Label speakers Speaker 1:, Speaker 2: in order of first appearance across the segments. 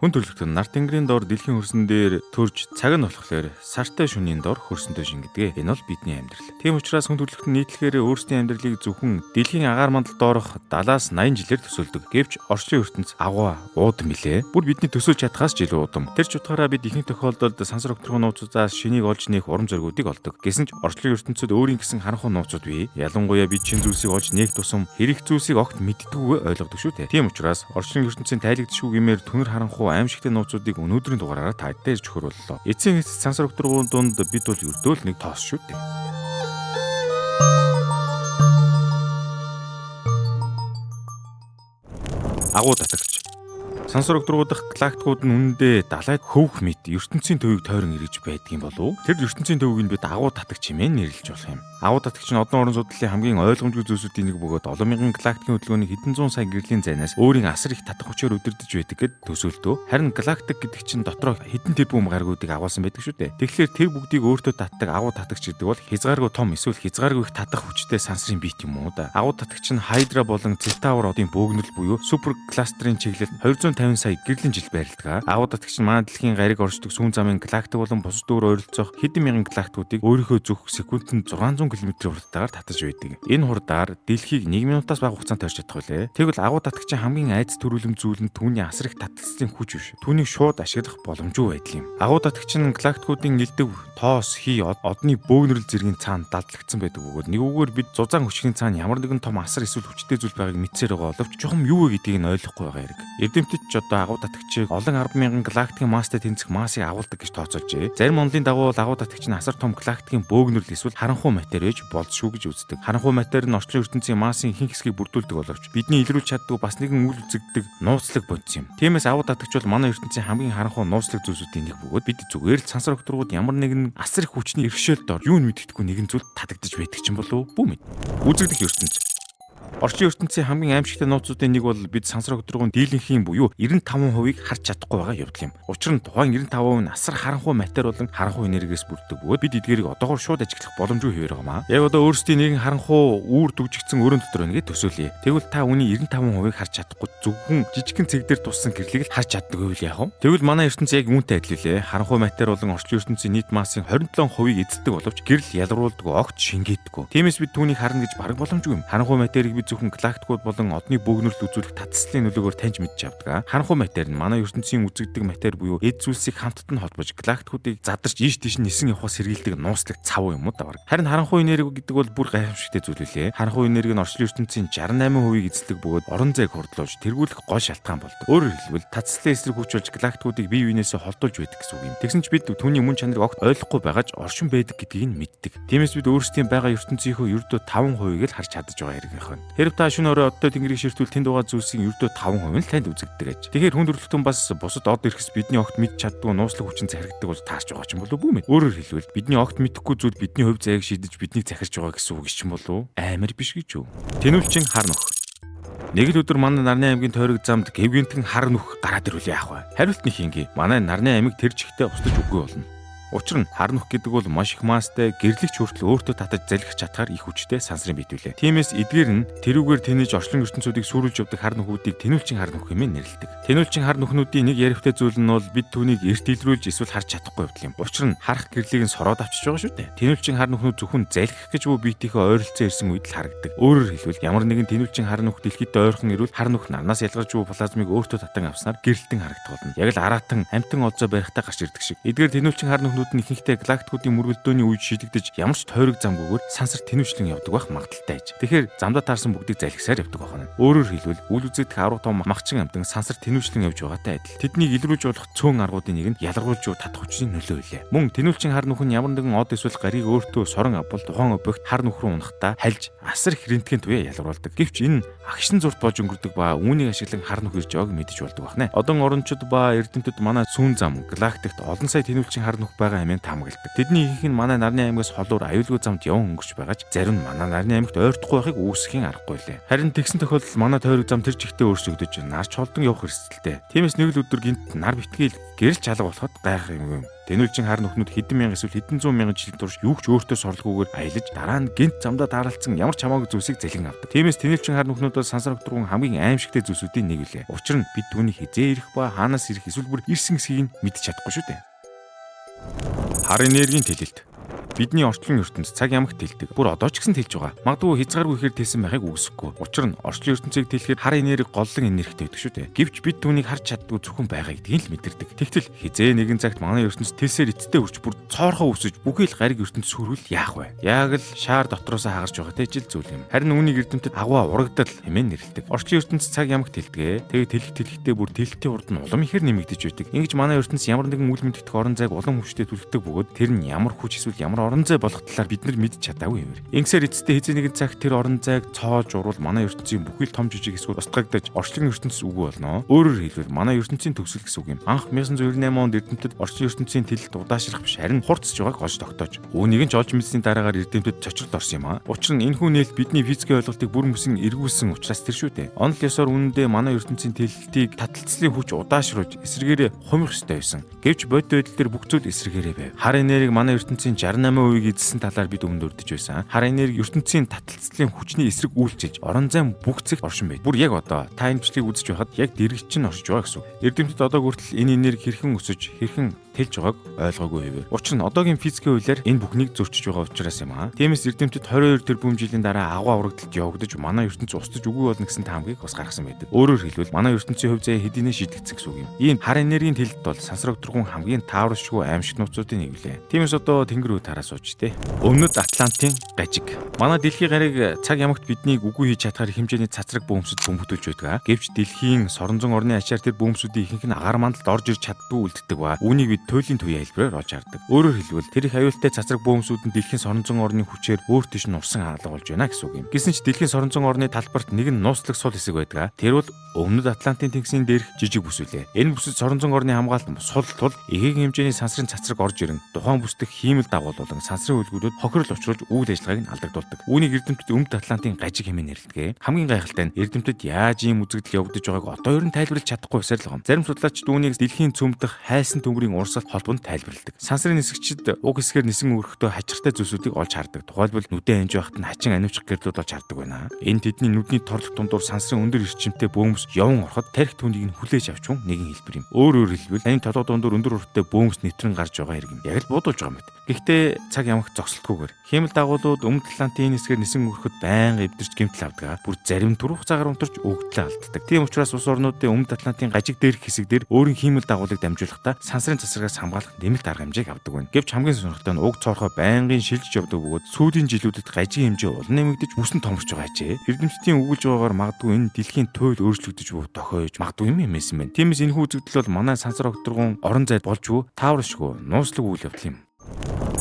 Speaker 1: Хүн төрөлхтөн нар тэнгэрийн дор дэлхийн хөрсөн дээр төрж цаг нь болохоор сартай шөнийн дор хөрсөндөө шингэдэг. Энэ бол бидний амьдрал. Тийм учраас хүн төрөлхтөн нийтлэхээр өөрсдийн амьдралыг зөвхөн дэлхийн агаар мандал доорх 70-аас 80 жилээр төсөөлдөг. Гэвч орчлон ертөнц агуу уудам билээ. Бүр бидний төсөөлж чадхаас ч илүү удам. Тэр ч утгаараа бид ихэнх тохиолдолд сансар огторхон нууцудаас шинийг олж нээх урам зоригуудыг олдог. Гэсэн ч орчлон ертөнцид өөрийн гэсэн харанхуй нууцуд бий. Ялангуяа бид шин зүйлсийг олж нээх тусам хэрэг зүйлсийг огт мэддэггүйгээ ойлгодог шүү дээ. Тийм учраас орчлон ертөнцийн тайлэгдшгүй гэмээр түнэр харанхуй аимшигтай нууцуудыг өнөөдрийн дугаараараа та дээр чөхөрүүллээ. Эцсийн эцэст сансар огторгуун дунд бид бол ердөө л нэг тоос шүү дээ. Агуу татагч. Сансар огторгуудах галактикууд нь үнэндээ далайд хөвөх мэт ертөнцийн төвийг тойрон эргэж байдгийн болов. Тэр ертөнцийн төвийг нь бид агуу татагч хэмээн нэрлэж болох юм. Агуу татагч нь одон орон судлалын хамгийн ойлгомжгүй зүйлсүүдийн нэг бөгөөд олон мянган галактикийн хөдөлгөөний хэдэн зуун сая гэрлийн зайнаас өөрийн асар их татах хүчээр удирдах байдаг гэд төсөөлтөө. Харин галактик гэдэг чинь дотроо хэдэн тэрбум гаригуудыг агуулсан байдаг шүү дээ. Тэгэхээр тэр бүгдийг өөртөө татдаг агуу татагч гэдэг бол хязгааргүй том эсвэл хязгааргүй их татах хүчтэй сансрын биет юм уу да. Агуу татагч нь Хайдра болон Центавр одын бөөгнөл буюу супер кластерын чиглэл 250 сая гэрлийн жил байрладаг. Агуу татагч нь манай дэлхийн гариг оршдог сүүн замын галактик болон бусад өөр ойролцоох хэдэн мянган галактикуудыг өөрийнхөө зүг секундэд 600 км хурдтайгаар татаж байдаг. Энэ хурдаар дэлхийг 1 минутаас бага хугацаанд тойрч чадах билээ. Тэгвэл агуу татагчийн хамгийн айдас төрүүлэм зүйл нь түүний асар их таталцлын хүч биш. Түүнийг шууд ашиглах боломжгүй байдал юм. Агуу татагч нь галактикуудын элдэв, тоос, хий, одны бөөгнөрөл зэргийн цаана далдлагдсан байдаг бөгөөд нэг үгээр бид зузаан хөчгийн цаана ямар нэгэн том асар эсвэл хүчтэй зүйл байгааг мэдсээр байгаа боловч чухам юу вэ гэдгийг нь ойлгохгүй байгаа хэрэг. Эрдэмтэд ч одоо агуу татагчийг олон 10,000 галактикийн масстай тэнцэх массыг агуулдаг гэж тооцоолжээ. Зарим онолын дагуу агуу татагч нь асар том галактикийн бөөгнөрөл эсвэл харанхуй матер байж болзошгүй гэж үздэг. Харанхуй матер нь орчлон ертөнцийн массын ихэнх хэсгийг бүрдүүлдэг боловч бидний илрүүлж чаддгүй бас нэгэн үл үзэгддэг нууцлаг бодис юм. Тиймээс агуу татагч бол манай ертөнцийн хамгийн харанхуй нууцлаг зүйлсүүдийн нэг бөгөөд бид зүгээр л сансар огторгууд ямар нэгэн асар их хүчний иргэшээлд ор юу нь мэддэхгүй нэгэн зүйл татагдаж байдаг ч юм болов уу? Бүү мэд. Үзэгдэх ертөнц. Орчин ертөнцийн хамгийн аимшигтай нууцуудын нэг бол бид сансар огторгуун дийлэнхийн буюу 95%-ийг харж чадахгүй байгаа явдал юм. Учир нь тухайн 95% нь асар харанхуй матер болон харанхуй энергиэс бүрддэг бөгөөд бид эдгээрийг одоогоор шууд ажиглах боломжгүй хэвээр байгаа маа. Яг одоо өөрсдийн нэгэн харанхуй үүр дүгжигдсэн өрөөнд дотор байна гэж төсөөлье. Тэгвэл та үүний 95%-ийг харж чадахгүй зөвхөн жижигхэн цэг дээр туссан гэрлийг л харж чаддаг байвал яах вэ? Тэгвэл манай ертөнц яг үүнтэй адил үлээ. Харанхуй матер болон орчин ертөнцийн нийт массын 27%-ийг эзэлдэг боловч гэрэл ялгаруулдаггүй, огт шингээдэггүй. Тиймээс бид түүнийг харна гэж бараг боломжгүй юм. Харанхуй материйг бид зөвхөн галактикууд болон одны бөөгнөрөл үзүүлэх татслын нөлөөгөөр таньж мэдж авдаг. Харанхуй матер нь манай ертөнцийн үзэгдэг матер буюу эд зүйлсийг хамтд нь холбож галактикуудыг задарч ийш тийш нисэн явахаас сэргийлдэг нууцлаг цав юм уу да баг. Харин харанхуй энерги гэдэг бол бүр гайхамшигтай зүйл үлээ. Харанхуй энерги нь орчлон ертөнцийн 68%-ийг эзэлдэг бөгөөд орон зайг хурдлуулж тэргүүлэх гол шалтгаан болдог. Өөрөөр хэлбэл татслын эсрэг хүч болж галактикуудыг бие биенээсээ холдуулж байдаг гэсэн үг юм. Тэгсэн ч бид түүний мөн чанарыг огт ойлгохгүй байгаа ч оршин байдаг гэдгийг нь мэддэг. Тиймээс бид өөрсдийн байгаа ертөнцийнхөө ердөө 5%-ийг л харж чадаж байгаа хэрэг юм. Хэрв та шөнө орой одтой тэнгэрийг ширтвэл тэнд байгаа зүйлсийн ердөө 5% нь л танд үзэгддэг аж. Тэгэхээр хүн төрөлхтөн бас бусад од эрхэс бидний огт мэдж чаддгүй нууцлаг хүчин захирагддаг бол таарч байгаа ч юм болов уу мэд. Өөрөөр хэлбэл бидний огт мэдэхгүй зүйл бидний хувь заяаг шийдэж биднийг захирч байгаа гэсэн үг юм болов уу? Амар биш гэж юу? Тэнүүлчин хар нөх. Нэг л өдөр манай нарны аймгийн тойрог замд гэвгэнтэн хар нүх гараад ирвэл яах вэ? Хариулт нь хинги. Манай нарны аймаг тэр чигтээ устж үгүй болно. Учир нь хар нүх гэдэг бол маш их маастай гэрлэгч хүртэл өөртөө татаж залхих чадхаар их хүчтэй сансрын биет үлээ. Тиймээс эдгээр нь тэрүүгээр тэнэж орчлон ертөнцүүдийг сүрүүлж явдаг хар нүхүүдийг тэнүүлчин хар нүх хэмээн нэрлэдэг. Тэнүүлчин хар нүхнүүдийн нэг ярихтай зүйл нь бол бид түүнийг эрт илрүүлж эсвэл харж чадахгүй явдал юм. Учир нь харах гэрлийг нь сороод авчиж байгаа шүү дээ. Тэнүүлчин хар нүхнүүд зөвхөн залхих гэж буй биетийнхээ ойролцоо ирсэн үед л харагдаг. Өөрөөр хэлбэл ямар нэгэн тэнүүлчин хар нүх дэлхийд ойрхон ирвэл хар нүх нарнаас ялгарч буй плазмыг өөртөө татан авснаар гэрэлтэн харагдах болно. Яг л араатан амтан олзоо барихтаа гарч ирдэг шиг. Эдгээр тэнүүлчин хар нүхнүүд нь ихэнхдээ галактикуудын мөргөлдөөний үед шийдэгдэж ямар ч тойрог замгүйгээр сансар тэнүүчлэн явдаг байх магадaltaй аж. Тэгэхээр замдаа таарсан бүгдийг залхисаар явдаг байна. Өөрөөр хэлбэл үл үзэгдэх 10 том махчин амтан сансар тэнүүчлэн явж байгаатай адил. Тэднийг илрүүлж болох цөөн аргуудын нэг нь ялгаруулж буй татах хүчний нөлөө билээ. Мөн тэнүүлчин хар нүх нь ямар нэгэн од эсвэл гарийг өөртөө сорон авбал тухайн объект хар нүх рүү унахдаа хальж асар их рентген туяа ялгаруулдаг. Гэвч энэ агшин зурт болж өнгөрдөг ба үүнийг ашиглан хар нүх ирж байгааг мэдэж болдог байна. Одон орончид ба эрдэмтэд манай сүүн зам галактикт олон сая тэнүүлчин хар нүх байгаа байгаа хэмээн таамагладаг. Тэдний ихэнх нь манай нарны аймгаас холуур аюулгүй замд яван өнгөрч байгаа ч зарим нь манай нарны аймагт ойртохгүй байхыг үүсгэхийн аргагүй лээ. Харин тэгсэн тохиолдолд манай тойрог зам тэр чигтээ өөрчлөгдөж нар ч холдон явах эрсдэлтэй. Тиймээс нэг л өдөр гинт нар битгий гэрэл чалга болоход гайхах юм юм. Тэнүүлчин хар нөхнүүд хэдэн мянга эсвэл хэдэн зуун мянган жилийн турш юу ч өөртөө сорлоггүйгээр аялаж дараа нь гинт замдаа тааралцсан ямар ч хамаагүй зүйлсийг зэлэн авдаг. Тиймээс тэнүүлчин хар нөхнүүд бол сансар огторгон хамгийн аимшигтай зүйлсүүдийн нэг үлээ. Учир нь бид түүний хизээ ирэх ба хаанаас ирэх эсвэл бүр ирсэн хэсгийг нь мэдж чадахгүй шүү дээ. Хар энергийн тэлэлт. Бидний орчлон ертөнц цаг ямагт тэлдэг. Бүр одоо ч гэсэн тэлж байгаа. Магадгүй хязгааргүй ихээр тэлсэн байхыг үгүйсэхгүй. Учир нь орчлон ертөнцийг тэлэхэд хар энерги голлон энергитэй байдаг шүү дээ. Гэвч бид түүнийг харж чаддгүй зөвхөн байгаа гэдгийг л мэдэрдэг. Тэгтэл хизээ нэгэн цагт манай ертөнц тэлсээр эцтэй үрч бүр цоорхоо өсөж бүхий л гариг ертөнц сүрвэл яах вэ? Яг л шаар дотроосоо хагарч байгаа тэжил зүйл юм. Харин үүнийг эрдэмтэд агуу урагдал хэмээн нэрлэдэг. Орчлон ертөнц цаг ямагт тэлдэг. Тэгээ тэлэх тэлэхдээ бүр тэлэлтийн урд нь улам ихээр нэмэгдэж байдаг. Ингэж манай ертөнц ямар нэгэн үл мэдэгдэх орон зайг улам хүчтэй түлхдэг бөгөөд тэр нь ямар хүч эсвэл ямар орон зай болох талаар бид нар мэдж чадаагүй юм. Ингэсээр эцэстээ хэзээ нэгэн цагт тэр орон зайг цоолж урвал манай ертөнцийн бүхий л том жижиг хэсгүүд устгагдаж орчлон ертөнц үгүй болно. Өөрөөр хэлбэл манай ертөнцийн төгсгөл гэсэн үг юм. Анх 1998 онд эрдэмтэд орчлон ертөнцийн тэлэлт удаашрах биш харин хурцж байгааг олж тогтоож. Үүнийг нь ч олж мэдсэний дараагаар эрдэмтэд цочролд орсон юм аа. Учир нь энэхүү нээлт бидний физикийн ойлголтыг бүр мөсөн эргүүлсэн учраас тэр шүү дээ. Онол ёсоор үнэндээ манай ертөнцийн тэлэлтийг таталцлын хүч удаашруулж эсрэгээрээ хумих ёстой байсан. Гэвч бодит байдал дээр бүх зүйл эсрэгээрээ байв. Хар энерги манай ертөнцийн 68%-ийг эзэлсэн талаар бид өмнө дурдж байсан. Хар энерги ертөнцийн таталцлын хүчний эсрэг үйлчилж орон зайн бүх зэгт оршин байд. Бүр яг одоо та энэ бичлэгийг үзэж байхад яг дэрэгч нь оршиж байгаа гэсэн үг. Эрдэмтэд одоо хүртэл энэ энерги хэрхэн өсөж, хэрхэн тэлж байгааг ойлгоогүй хэвээр. Учир нь одоогийн физикийн хуулиар энэ бүхнийг зөрчиж байгаа учраас юм аа. Тиймээс эрдэмтэд 22 тэрбум жилийн дараа агуу аврагдалт явагдаж манай ертөнц устж үгүй болно гэсэн таамагийг бас гаргасан байдаг. Өөрөөр хэлбэл манай ертөнцийн хувь заяа хэдийнэ шийдэгдсэн гэсэн үг юм. Ийм хар энергийн тэлэлт бол сансар огторгон хамгийн тааваршгүй аимшиг нууцуудын нэг үлээ. Тиймээс одоо тэнгэр рүү тараа сууж тээ. Өмнөд Атлантын гажиг. Манай дэлхийн гариг цаг ямагт биднийг үгүй хийж чадхаар хэмжээний цацраг бөөмсөд бөмбөдүүлж байдаг. Гэвч дэлхийн соронзон орны ачаар тэр бөөмсүүдийн ихэнх нь агаар мандалд орж ирж чаддгүй үлддэг ба. Үүнийг бид туйлын туяа хэлбэрээр олж хардаг. Өөрөөр хэлбэл тэр их аюултай цацраг бөөмсүүд нь дэлхийн соронзон орны хүчээр өөр тийш нь урсан алга болж байна гэсэн үг юм. Гэсэн ч дэлхийн соронзон орны талбарт нэгэн нууцлаг сул хэсэг байдаг. Тэр бол Өмнөд Атлантын тэнгисийн дээрх жижиг бүс үлээ. Энэ бүсэд соронзон орны хамгаалалт сул тул ихэнх хэмжээний сансрын цацраг орж ирэн тухайн бүс дэх хиймэл дагуул болон сансрын үлгүүдүүд хохирол учруулж үйл ажиллагааг нь алдагдуулдаг. Үүнийг эрдэмтэд Өмнөд Атлантын гажиг хэмээн нэрлэдэг. Хамгийн гайхалтай нь эрдэмтэд яаж ийм үзэгдэл явагдаж байгааг одоо ер нь тайлбарлаж чадахгүй байсаар л байгаа юм. Зарим судлаачид үүнийг дэлхийн цөмдөх хайсан төмрийн урсгалт холбонд тайлбарладаг. Сансрын нисгчид уг хэсгээр нисэн өрхтөө хачиртай зүйлсүүдийг олж хардаг. Тухайлбал нүдэн анж байхад нь хачин анивчих гэрлүүд олж хардаг байна. Энэ тэдний нүдний торлог дундуур сансрын өндөр эрчимтэй бөөмс яван ороход тарих түүнийг нь хүлээж авч хүн нэгэн хэлбэр юм. Өөрөөр хэлбэл таны толгой дундуур өндөр урттай бөөмс нэвтрэн гарч байгаа хэрэг юм. Яг л буудуулж байгаа мэт. Гэхдээ цаг ямагт зогсолтгүйгээр хиймэл дагуулууд Өмнөд Атлантын энэ хэсгээр нисэн өрхөд байнга эвдэрч гэмтэл авдаг. Бүр зарим түр хугацаагаар унтарч өгдлөө алддаг. Тийм учраас улс орнуудын Өмнөд Атлантын гажиг дээрх хэсэг дээр өөрийн хиймэл дагуулыг дамжуулахдаа сансрын цацрагаас хамгаалах нэмэлт арга хэмжээг авдаг байна. Гэвч хамгийн сонирхолтой нь уг цоорхой байнгын шилжиж явдаг бөгөөд сүүлийн жилүүдэд гажигын хэмжээ улам нэмэгдэж бүсэн томорч байгаа ажээ. Эрдэмтдийн өгүүлж байгаагаар магадгүй энэ дэлхийн туйл өөрчлөгдөж буй тохиож магадгүй юм юмсэн байна. Тиймээс энэхүү үзэгдэл бол манай сансар огторгон орон зайд болж буй тааваршгүй нууцлаг үйл явдал юм.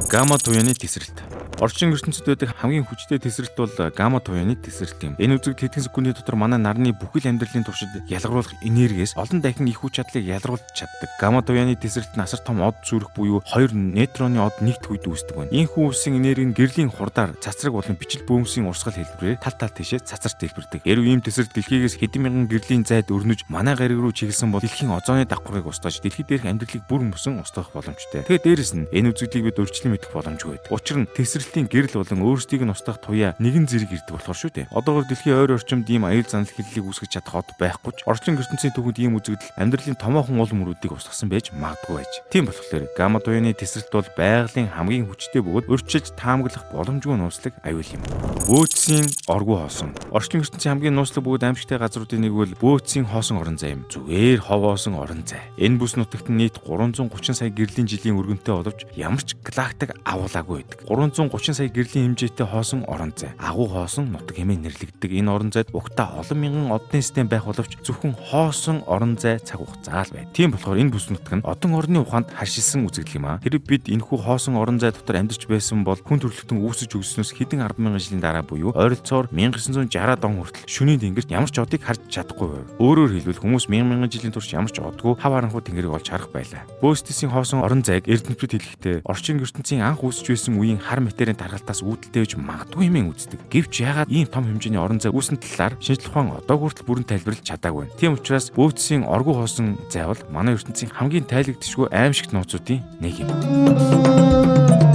Speaker 1: Гамма туяаны тесрэлт. Орчин ертөнцид байдаг хамгийн хүчтэй тесрэлт бол гамма туяаны тесрэлт юм. Энэ үзэгдэл хэдхэн секундын дотор манай нарны бүхэл амьдралын туршид ялгаруулах энергиэс олон дахин их хүч чадлыг ялгаруулж чаддаг. Гамма туяаны тесрэлт нь асар том од зүрх буюу хоёр нейтроны од нэгдэх үед үүсдэг байна. Энэхүү үсийн энерги нь гэрлийн хурдаар цацраг болон бичил бөөмсийн урсгал хэлбэрээр тал тал тийшээ цацарч дэлбэрдэг. Хэрв ийм тесрэлт дэлхийгээс хэдэн мянган гэрлийн зайд өрнөж манай гариг руу чиглэсэн бол дэлхийн озоны дагаврыг устгаж дэлхий дээрх амьдралыг бүр мөсөн устгах боломжтой. Тэгээд дээрэс нь энэ үзэгдлийг бид урьдчилан мэдэх боломжгүй байдаг. Учир нь тесрэлтийн гэрэл болон өөрсдийг нь устгах туяа нэгэн зэрэг ирдэг болохоор шүү дээ. Одоогор дэлхийн ойр орчимд ийм аюул занал хиллийг үүсгэж чадах од байхгүй ч орчлон ертөнцийн түүхэнд ийм үзэгдэл амьдралын томоохон уул мөрүүдийг устгасан байж магадгүй байж. Тийм болохоор гамма туяаны тесрэлт бол байгалийн хамгийн хүчтэй бөгөөд урьдчилж таамаглах боломжгүй нууцлаг аюул юм. Бөөцийн оргуу хоосон. Орчлон ертөнцийн хамгийн нууцлаг бөгөөд аимшигтай газруудын нэг бол бөөцийн хоосон орон зай юм. Зүгээр ховоосон орон зай. Энэ бүс нутагт нь нийт 330 сая гэрлийн жилийн өргөнтэй боловч ямар ч галактик агуулаагүй байдаг. 330 30 сая гэрлийн хэмжээтэй хоосон орон зай. Агуу хоосон нутаг хэмээн нэрлэгддэг энэ орон зайд угтаа олон мянган одны систем байх боловч зөвхөн хоосон орон зай цаг хугацаа л байд. Тийм болохоор энэ бүс нутаг нь одон орны ухаанд харшилсан үзэгдэл юм аа. Хэрэг бид энэхүү хоосон орон зай дотор амьдарч байсан бол хүн төрөлхтөн үүсэж өсснөөс хэдэн 10,000 жилийн дараа буюу ойролцоогоор 1960-ад он хүртэл шөнийн тэнгэрт ямар ч одыг харж чадахгүй байв. Өөрөөр хэлбэл, хүмүүс мянган мянган жилийн турш ямар ч одгүй хав харанхуй тэнгэрийг олж харах байлаа. Бөөстесийн хоосон орон зайг эрдэмтэд хэлэхдээ орчин ертөнцийн анх үүсэж байсан үеийн хар материйн тархалтаас үүдэлтэй байж магадгүй хэмээн үздэг. Гэвч яагаад ийм том хэмжээний орон зай үүсэн талаар шинжлэх ухаан одоо хүртэл бүрэн тайлбарлаж чадаагүй. Тийм учраас Бөөцсийн оргуу хоосон зай бол манай ертөнцийн хамгийн тайлэгдэшгүй аймшигт нууцуудын нэг юм.